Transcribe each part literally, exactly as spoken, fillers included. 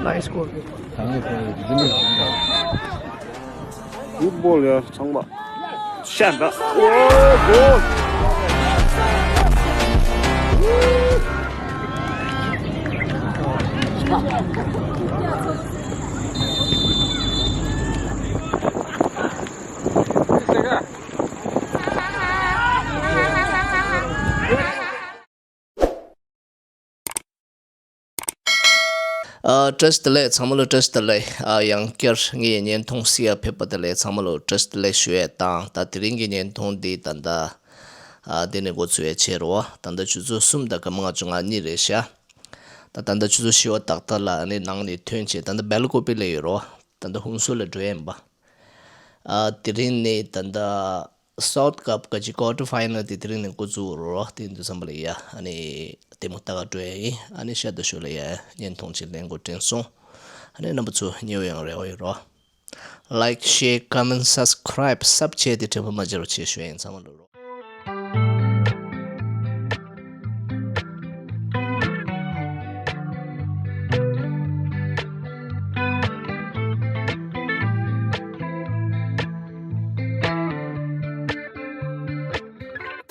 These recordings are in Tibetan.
Nice goal. Good ball, yeah, ཚང་མ། ཤ་འདྲ། ཨོ། གོལ། ཨ། བཀྲ་ཤིས་བདེ་ལེགས། ཚང་མ་ལ་བཀྲ་ཤིས་བདེ་ལེགས། ཨ། ཡང་བསྐྱར་ངའི་བརྙན་ཐུང་གཟིགས་ཡ་ཕེབས་པ་དེ་ལ་ཚང་མ་ལ་བཀྲ་ཤིས་བདེ་ལེགས་ཞུ་ཡས་དང་། ད་དེ་རིང་གི་བརྙན་ཐུང་འདི་ད་ལྟ། ཨ། འདི་ནས་འགོ་ཚུགས་ཡས་བྱེད་རོགས། ད་ལྟ་ཆུ་ཚོད་གསུམ་དང་སྐར་མ་ལྔ་བཅུ་ང་གཉིས་རེད་ཤག་ད་ད་ལྟ་ཆུ་ཚོད་བཞི་པ་ཏག་ཏག་ལ་ཨ་ནི་ནང་ནས་ཐོན་བྱས། ད་ལྟ་སྦེལ་ཀོབ་ལ་ཡོད་རོགས། ད་ལྟ་ཧུན་སུར་ལ་འགྲོ་ཡས་ཡིན་པ། ཨ། དེ་རིང་ནས་ད་ལྟ། South Cup ག་ཅི་quarter final དེ་དེ་རིང་ནས་འགོ་བཙུགས་རོགས། དེ་དུས་ཙམ་པ་ལ་ཡ་ཨ་ནི་ལྟད་མོ་ལྟ་ག་འགྲོ་ཡ་ཡིན། ཨ་ནི་ཤ་སྟག་ཤོད་ལ་ཡ་བརྙན་ཐུང་ཅིག་ལེན་དགོས་དྲན་སོང་། ཨ་ནི་རྣམ་པ་ཚོ་ཉེ་བ་ཡང་རེ་བ་ཡོད་རོགས། Like, share, comment, subscribe སབ་བྱས་ཏེ་དྲན་པ་མ་བརྗེད་རོགས་བྱེད་ཞུ་ཡ་ཡིན། ཚང་མ་ལ་རོགས།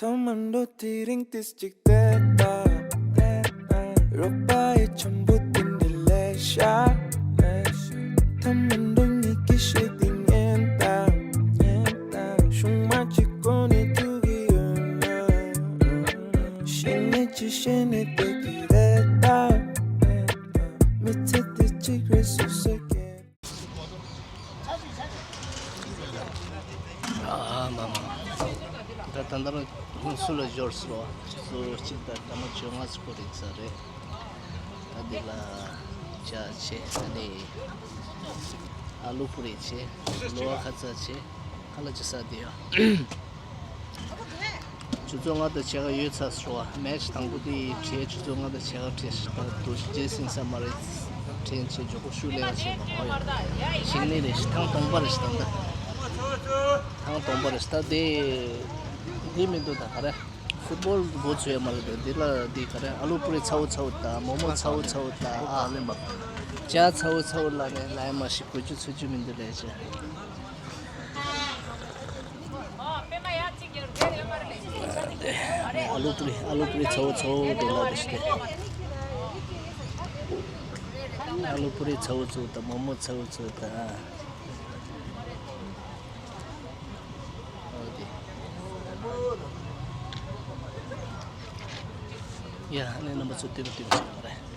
ཐ་མ་འགྲོ་དེ་རིང་ཏིས་ཅིག་བསྡད་པ། རོགས་པ་ཡི་འཆམ་པོ་དེ་འདྲ་ལས་ཤ། ཐ་མ་འགྲོ་ཉིད་ཀྱི་ཤེས་དེ་ཉན་དང་། ཤུང་མ་གཅིག་གོ་ནས་ཐུག་གི་ཡོད་ན། ཤེས་ནས་ཅི་ཤེས་ནས་བསྡད་ཀྱི་རེད་ད། མི་ཚེ་དེ་གཅིག་རེད་སུ་ཟེར་གྱི། ཨ་མ་མ། ད་ད་ལྟ་རང་ཧུན་སུར་ལ་འབྱོར་སོང་། ཆུ་ཚོད་གཅིག་དང་སྐར་མ་བཅོ་ལྔ་ཙམ་འགོར་ཡིན་ས་རེད། ད་འདི་ལ་ཇ་བྱས། ཨ་ནི་ཨ་ལུ་པུ་རི་བྱས། ལོ་ཁ་ཚ་བྱས། ཁ་ལག་ཅིག་ཟ་བསྡད་ཡོད། ཆུ་ཚོད་ལྔ་དང་ཕྱེད་ཀ་ཡོལ་ཚར་སོང་བ། མེ་ཆི་དང་པོ་དེ་བྱས། ཆུ་ཚོད་ལྔ་དང་ཕྱེད་ཀ་བྱས་ཤག་ད་དུ་རྗེས་ཟིན་ས་མ་རེད། དྲན་ཆེ་མགྱོགས་པོ་ཤུགས་ལེན་བྱས་པ་ཧོ་ཡ། ཞིང་ནི་རེད་ཤག་ཐེངས་དང་པོ་རེད་ཤག་ད་ལྟ། ཐེངས་དང་པོ་རེད་ཤག་ད་དེ་འདི་མི་འདུག་ད་ག་རེ། ཕུཊ་བོལ་འགོ་ཚུགས་ཡ་མ་རེད། འདི་ལ་འདི་ག་རེ། ཨ་ལུ་པུ་རི་ཚ་བོ་ཚ་བོ་དང་། མོག་མོག་ཚ་བོ་ཚ་བོ་དང་། ཨ། ཇ་ཚ་བོ་ཚ་བོ་ལ་ནས་ལ་ཡ་མ་ཤི་གོ་རྒྱུ་ཚོད་རྒྱུ་མི་འདུག་ལས་བྱས། ཨ་ལུ་པུ་རི། ཨ་ལུ་པུ་རི་ཚ་བོ་ཚ་བོ་འདྲ་ལ་དེ་ཤི་ཏེ། ཨ་ལུ་པུ་རི་ཚ་བོ་ཚ་བོ་དང་། མོག་མོག་ཚ་བོ་ཚ་བོ་དང་། ཨོ་དེ། ཡ་ཨ་ནི་རྣམ་པ་ཚོ་ལྟོས་ལྟོས་ཞིག་རེད།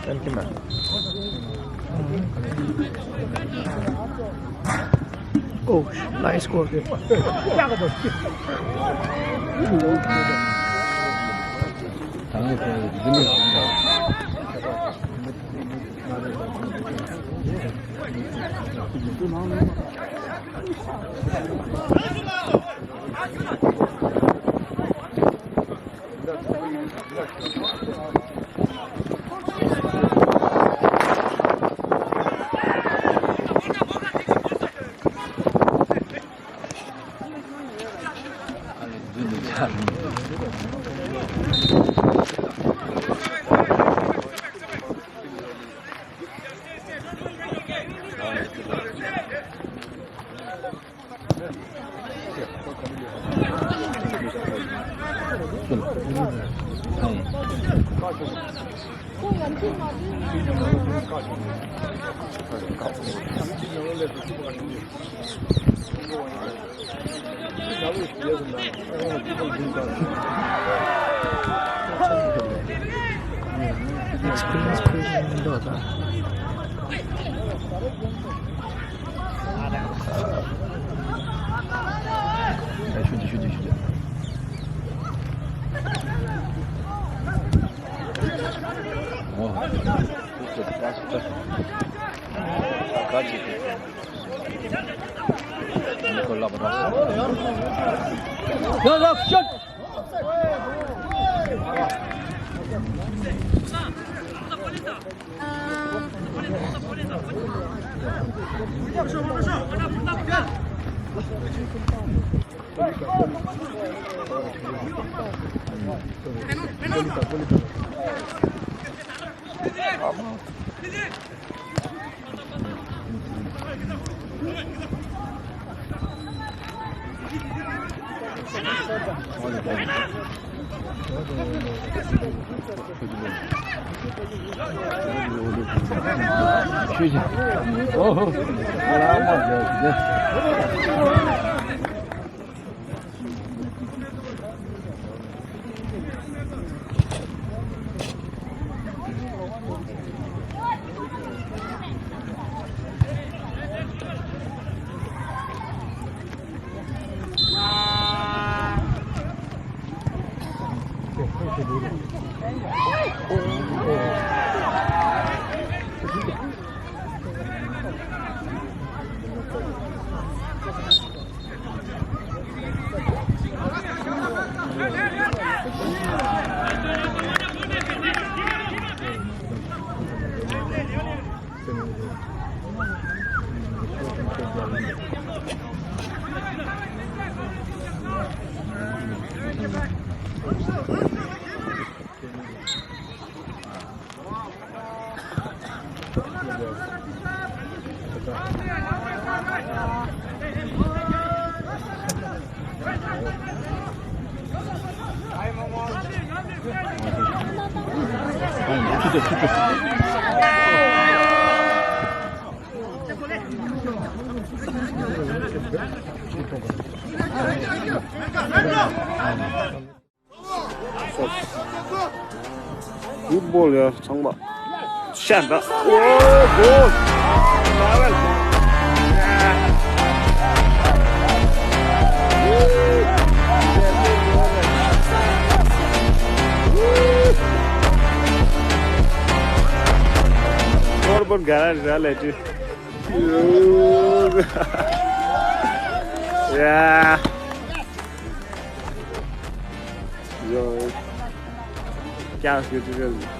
Thank you, man. Oh, nice goal. Experience person འདུག་ད། ཞུ་རྒྱུ་ཞུ་རྒྱུ་ཞུ་རྒྱུ། འདི་བོལ་ཡ་ཚང་མ་ཤ་འདྲ། ཨོ་བོལ། Urban Garage reality. Yeah. Yo. क्या फ्यूचर।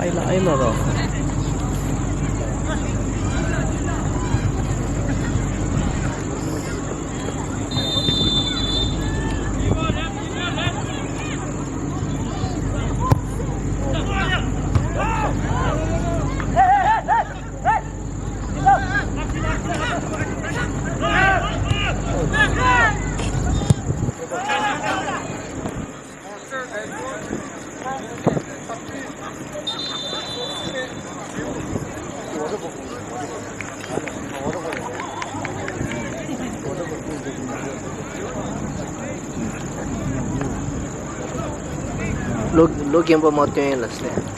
ཨའི་ལ་ཨའི་ལ་རོ། ལོ་ལོ་རྒན་པོ་མ་སྟོན་ལ་ཟེར།